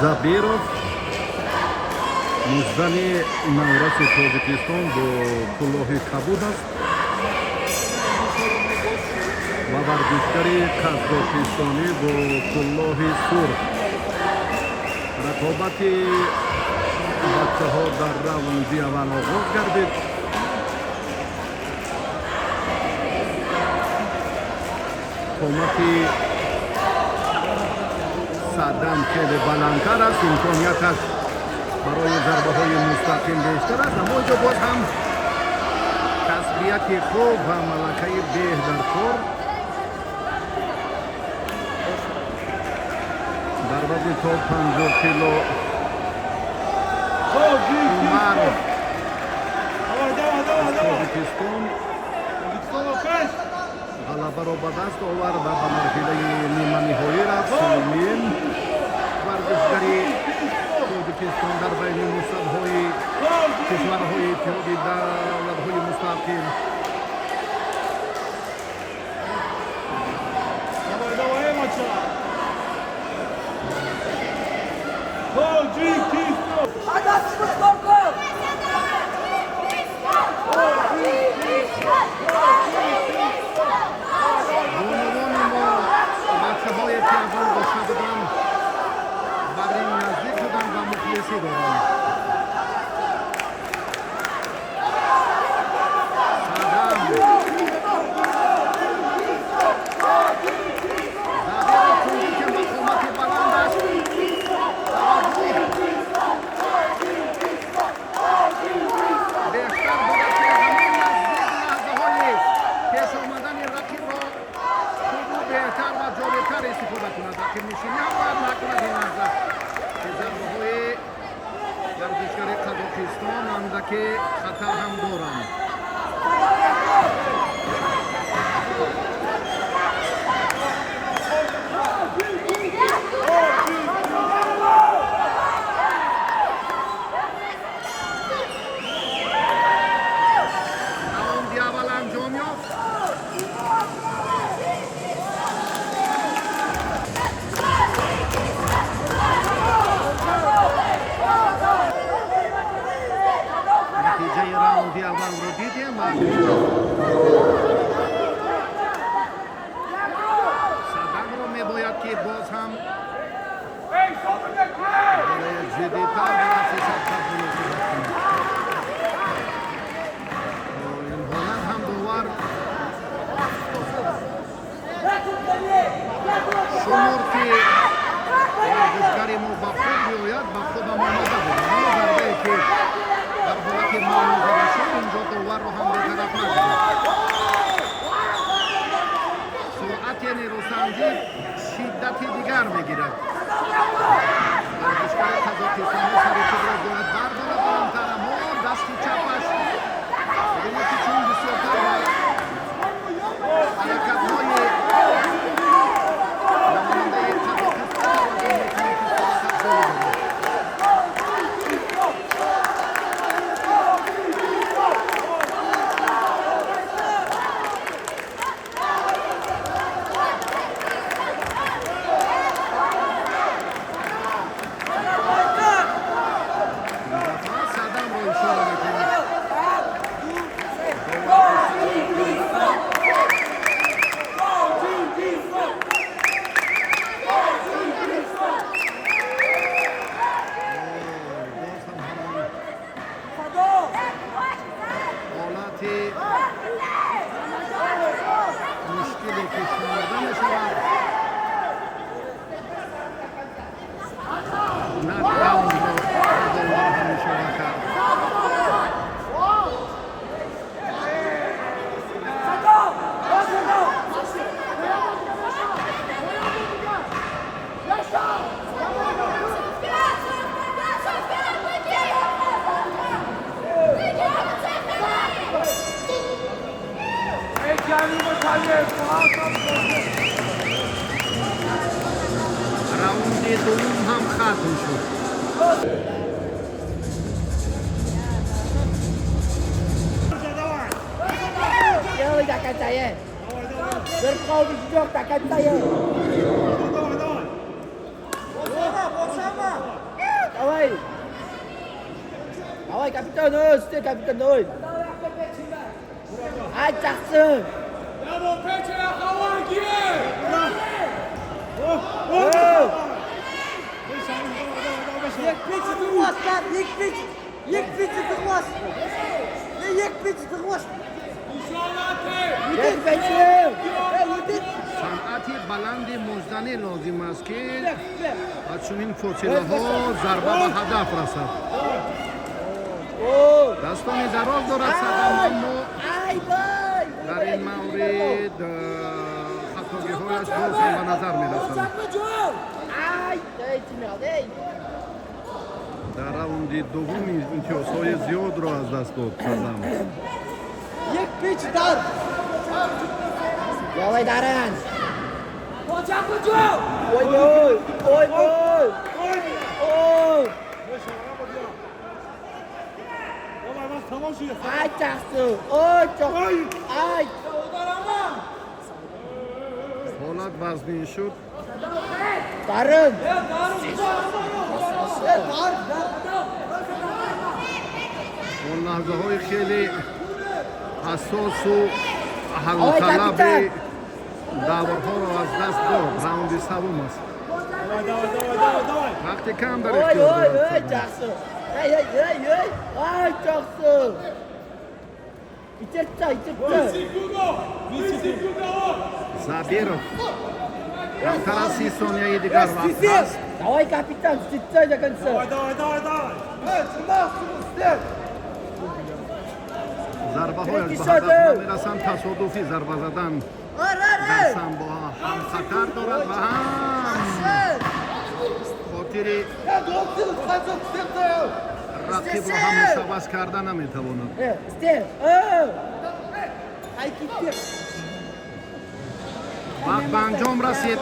Забиров, муштзани навраси Тоҷикистон бо кулоҳи кабуд аст ва варзишгари қазоқистонӣ бо кулоҳи сурх. Рақобати бачаҳо дар раунди аввал оғоз гардид. Қомати Садам хеле баландтар аст, имконияташ барои зарбаҳои мустақим бештар аст, аммо инҷо боз ҳам касбияти хуб ва малакаи беҳ дар кор. Дар вазни то 50 кило Умар аз Тоҷикистон ғалабаро ба даст овард ва ба марҳилаи ниманиҳоӣ рафт. Сеюмин варзишгари Тоҷикистон дар байни мусабҳои кишварҳои Иттиҳоди давлатҳои мустақил. Бонувони мо, бачаҳое ки аз он гӯша буданд, бар ин наздик шуданд ва мухлисӣ доранд. Садам Забиров чунки ба қомати баландаш таваҷҷӯҳ бештар дорад, ки ҳамон наздик лаҳзаҳои пеш омадани рақибро хубу беҳтар ва ҷолибтар истифода кунад. Рақибнишинӣ ҳам бояд накунад ин лаҳза, ки зарбаҳои варзишгари Қазоқистон андаке хатар ҳам доранд. Раунди аввал анҷом ёфт. Натиҷаи раунди аввалро дидем ва Садамро мебояд, ки боз ҳам барои ҷиддитар ба рафти сабқат муносибат кунад. Бо ин ҳолат ҳам довар шумурд, ки варзишгари мо ба худ биёяд, ба худам омада буд, аммо зарбае ки дар ҳолати маъмул зада шуд, инҷо доварро ҳам бетараф нагузошт. Суръати нерӯсанҷӣ шиддати дигар мегирад. Варзишгари қазоқистонӣ сари худро бояд бардорад баландтар, аммо дасти чапаш, бибинед, ки чун бисёртар ба ҳаракатҳои намояндаи Қазоқистон дуввум ҳам хатм шуд. Делай до конца, е! Верховный ждет до конца, е! Давай! Давай, капитан, ой, стой, капитан, ой! Ай, жакшы! Ой! یک پیچ تقواس یک پیچ یک پیچ تقواس یک پیچ تقواس. یک печи! Санъати баланди мужданӣ лозим аст, ки аз чунин фосилаҳо зарба ба ҳадаф расад. Ой! Дастони дароз дорад Садам, аммо Ай, бай! дар ин маврид хатогиҳояш боз ҳам ба назар мерасанд. Ай! Эй, Тимир, эй! Дар раунди дуввум имтиёзҳои зиёдро аз даст дод Садам. یک پیچ در. Давай, Даран! Ой, ой! Ой, ой! Ой! Ай, жакшы! Ой, жок! Ай! Ҳолат вазнин шуд. Дарын! در در. Он лаҳзаҳои хеле ҳассосу ҳаллталаби даврҳоро аз даст дод. Раунди саввум аст, вақти кам дар Ой, ихтиёр ой, дорад ой, Садам. Жакшы! Эй, эй, эй, эй! Ай, жакшы! Итерча, итерча! Забиров, камтар аз 30 сонияи дигар вақт ҳаст. Давай, капитан, встречай до конца! Зарбаҳояш ба ҳадаф намерасанд. Тасодуфӣ зарба задан дар самбо ҳам хатар дорад ва ҳам хотири рақибро ҳам мушавваш карда наметавонад. Степ! О! Ай, китти. Вақт ба анҷом расид.